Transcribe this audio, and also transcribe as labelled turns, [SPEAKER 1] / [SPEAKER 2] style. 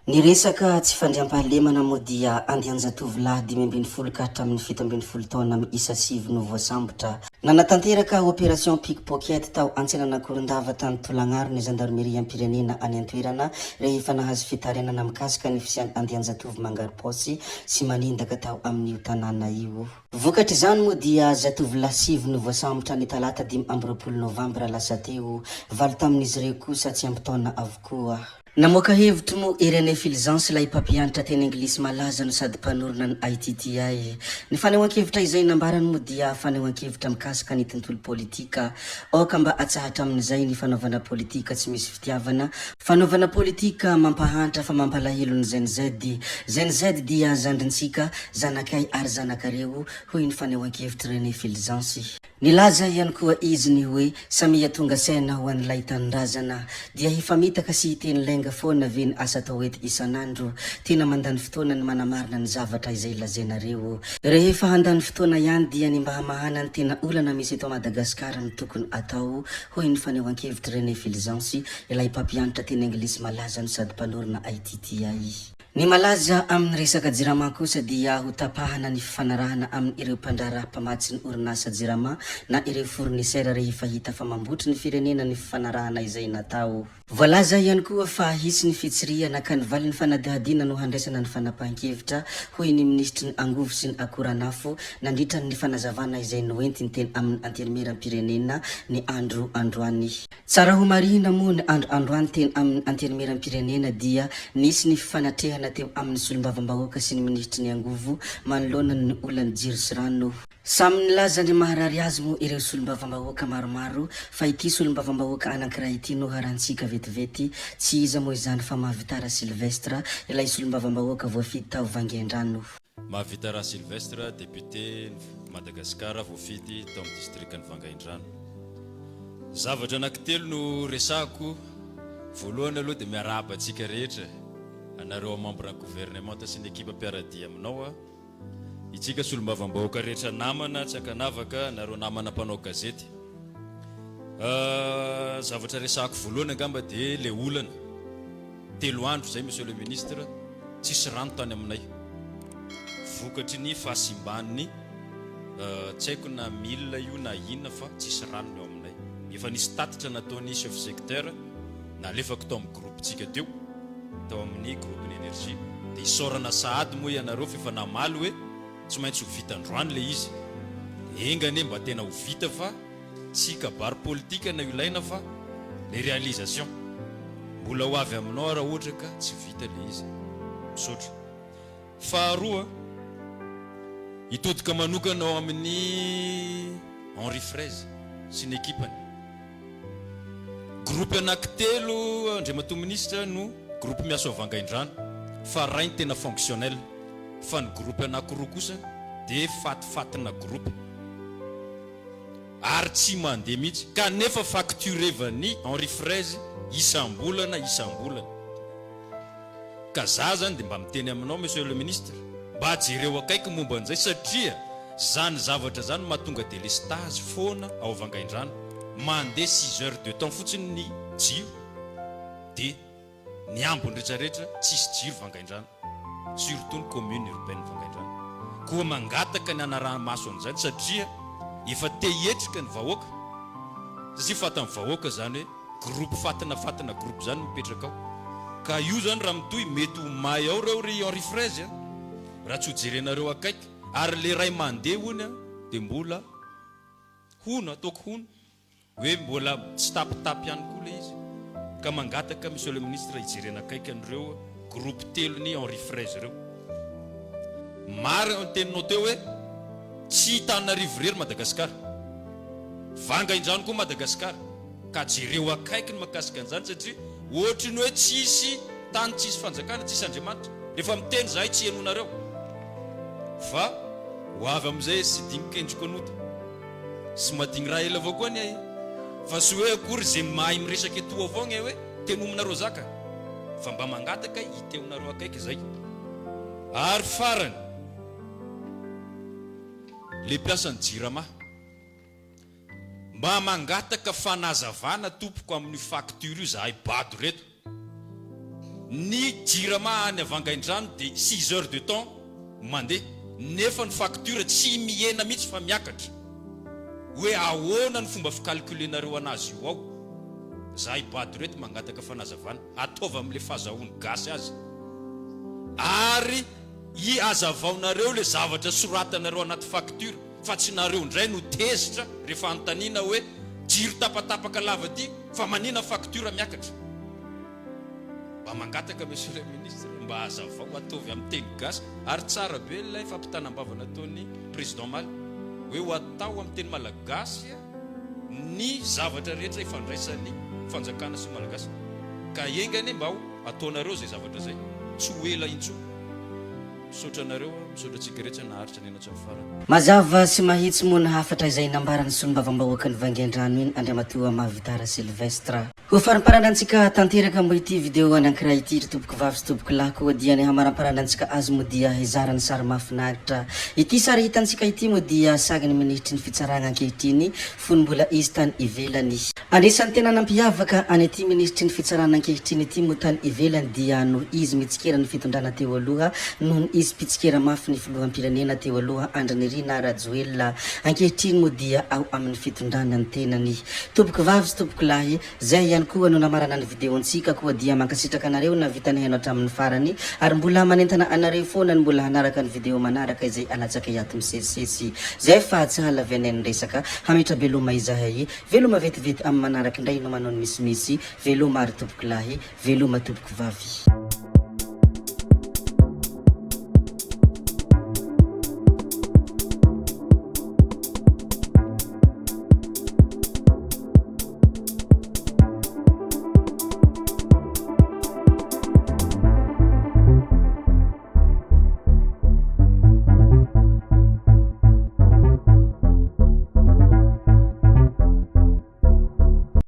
[SPEAKER 1] Ny resaka tsy fandriampahalemana moa dia andian-jatovolahy 15 ka hatramin'ny 17 taona miisa sivy no voasambotra. Nanatanteraka opération pickpocket tao Antsenan'Ankorondava tany Tolagnaro ny zandarimeriam-pirenena any an-toerana rehefa nahazo fitarainana mikasika ny fisian'ny andian-jatovo mangaro-paosy sy manendaka tao amin'io tanàna io. Vokatr'izany moa dia zatovolahy sivy no voasambotra ny talata 25 novambra lasa teo, valo tamin'izy ireo kosa tsy ampy taona avokoa. Namoaka hevitra moa i René Fulgence, ilay mpampianatra teny anglisy malaza no sady mpanorina ny ITTI. Ny fanehoan-kevitra izay nambarany moa dia fanehoan-kevitra mikasika ny tontolo politika. Aoka mba atsahatra amin'izay ny fanaovana politika tsy misy fitiavana, fanaovana politika mampahantra fa mampalahelo ny Gen Z. Gen Z dia zandrintsika, zanakay ary zanakareo, hoy ny fanehoan-kevitr'i René Fulgence. Nilaza ihany koa izy ny hoe samia tonga saina ho an'ilay tanindrazana. Dia hifamitaka sy hiteny lainga foana ve ny asa atao eto isan'andro? Tena mandany fotoana ny manamarina ny zavatra izay lazainareo. Rehefa handany fotoana ihany dia ny mba hamahana ny tena olana misy eto Madagasikara no tokony atao, hoy ny fanehoan-kevitr'i René Fulgence, ilay mpampianatra teny anglisy malaza no sady mpanorina ITTI. Ny malaza amin'ny resaka Jirama kosa dia ho tapahana ny fifanarahana amin'ireo mpandraharaha mpamatsy ny orinasa Jirama na ireo fournisseur rehefa hita fa mambotry ny firenena ny fifanarahana izay natao. Voalaza ihany koa fa hisy ny fitsirihana ka ny valin'ny fanadihadiana no handraisana ny fanapahan-kevitra, hoy ny minisitry ny angovo sy ny akoranafo nandritra ny fanazavana izay noentiny teny amin'ny Antenimierampirenena ny andro androany. Tsara ho marihina moa ny andro androany teny amin'ny Antenimierampirenena dia nisy ny fifanatrehana teo amin'ny solombavambahoaka sy ny minisitry ny angovo manoloana ny olan'ny jiro sy rano. Samy nilaza ny maharary azy moa ireo solombavambahoaka maromaro fa ity solombavambahoaka anankiray ity no harantsika vetivety, tsy iza moa izany fa Mahavitara Sylvestre, ilay solombavambahoaka voafidy tao Vangaindrano.
[SPEAKER 2] Mahavitara Sylvestre, député Madagascar voafidy tao amin'ny distrikan'i Vangaindrano. Zavatra anankitelo no resahako, voalohany aloha dia miarahaba antsika rehetra, anareo membre ny gouvernemanta sy ny ekipa mpiara-dia aminao, itsika solombavambahoaka rehetra namana tsy ankanavaka, anareo namana mpanao gazety. Zavatra resahako voalohany angamba dia le olana. Telo andro izay Monsieur le Ministre tsisy rano tany aminay vokatry ny fahasimban'ny tsy haiko na mille io na inona fa tsisy rano ny ao aminay. Efa nisy tatitra nataon'ny chef secteur nalefako tao amin'ny groupe-tsika teo, tao amin'ny groupe-n'ny énergie dia isaorana sahady moa ianareo fa efa namaly hoe tsy maintsy ho vita androany ilay izy. Dia enga anie mba tena ho vita fa. Tsy kabary politika no ilaina fa le réalisation. Mbola ho avy aminao aho raha ohatra ka tsy vita le izy. Misaotra. Faharoa, hitodika manokana ao amin'ny Henri Fraise sy ny ekipany. Groupe anankitelo Andriamatoa Minisitra no groupe miasa ao Vangaindrano fa ray ny tena fonctionnel fa ny groupe anankiroa kosa dia fatifatina groupe. ary tsy mandeha mihitsy kanefa facturevan'i Henri Fraise isam-bolana isam-bolana. Ka za zany dia mba miteny aminao Monsieur le Ministre mba jereo akaiky momba an'izay satria zany zavatra zany mahatonga delestazy foana ao Vangaindrano, mandeha six heures de temps fotsiny ny jiro dia. Ny ambiny rehetra rehetra tsisy jiro Vangaindrano surtout ny commune urbaine Vangaindrano. Koa mangataka ny hanaraha-maso an'izany satria efa te hihetrika ny vahoaka satria fatan'ny vahoaka zany hoe groupe fatina fatina groupe zany mipetraka ao. Ka io zany raha mitohy mety ho may ao reo ry Henri Fraise a! Raha tsy ho jerenareo akaiky. Ary le ray mandeha hono dia mbola hono ataoko hono. Hoe mbola tsy tapitapy ihany koa ilay izy ka mangataka Monsieur le Ministre hijerena akaiky an'ireo groupe telon'i Henri Fraise ireo. Marina ny teninao teo hoe tsy Antananarivo irery Madagasikara. Vangaindrano koa Madagasikara. Ka jereo akaiky ny mahakasika an'izany satria ohatry ny hoe tsisy tany tsisy fanjakana, tsisy Andriamanitra. Rehefa miteny izahay tsy henoinareo. Fa ho avy amin'izay sy dinikendriko anota. Sy madigny raha ela avao koa anie e! Fa sy hoe akory ze mahay miresaka etoa avao gne hoe tenominareo zaka fa mba mangataka hiteonareo akaiky zay. Ary farany, le mpiasan'ny jirama, mba mangataka fanazavana tompoko amin'io facture io zahay bado reto. Ny jirama any Vangaindrano dia six heures de temps mandeha nefa ny facture tsy mihena mihitsy fa miakatra. Hoe ahoana ny fomba fi-calculer-nareo anazy io ao? Zahay bado reto mangataka fanazavana. Ataovy amin'le fazahoan'ny gasy azy. Ary i azavaonareo le zavatra soratanareo anaty facture fa tsy nareo ndray no tezitra rehefa anontaniana hoe jiro tapatapaka lava ty fa manina facture miakatra. Mba mangataka Monsieur le Ministre mba azavao ataovy amin'ny teny gasy ary tsara be ilay fampitanam-bava nataon'ny Président omaly hoe ho atao amin'ny teny malagasy ny zavatra rehetra ifandraisan'ny fanjakana sy ny malagasy ka enga anie mba ho ataonareo izay zavatra izay tsy ho ela intsony. Misaotra anareo aho, misaotra antsika rehetra naharitra nihaino hatramin'ny farany.
[SPEAKER 1] Mazava sy mahitsy moa ny hafatra izay nambaran'ny solombavambahoakan'i Vangaindrano iny Andriamatoa Mahavitara Sylvestre. Ho farimparanantsika tanteraka moa ity video anankiray ity ry tompoko vavy sy tompoko lahy koa dia ny hamaramparanantsika azy moa dia hizara ny sary mahafinaritra. Ity sary hitantsika ity moa dia sagin'ny minisitry ny fitsaragna ankehitriny fony mbola izy tany ivelany. Anisan'ny tena nampiavaka an'ity minisitry ny fitsarana ankehitriny ity moa tany ivelany dia noho izy mitsikera ny fitondrana teo aloha noho izy mpitsikera mafy ny filoham-pirenena teo aloha Andry Nirina Rajoelina. Ankehitriny moa dia ao amin'ny fitondrana ny tenany. Tompoko vavy sy tompoko lahy, zay ihany koa no namarana ny video-ntsika koa dia mankasitraka anareo nahavita nihaino hatramin'ny farany ary mbola manentana anareo foana ny mbola hanaraka ny video manaraka izay alatsakay ato misesisesy. Zay fa tsy halavianay ny resaka, hametra-beloma izahay. Veloma vetivety amin'ny manaraka indray no manao ny misimisy, veloma ary tompoko lahy, veloma tompoko vavy.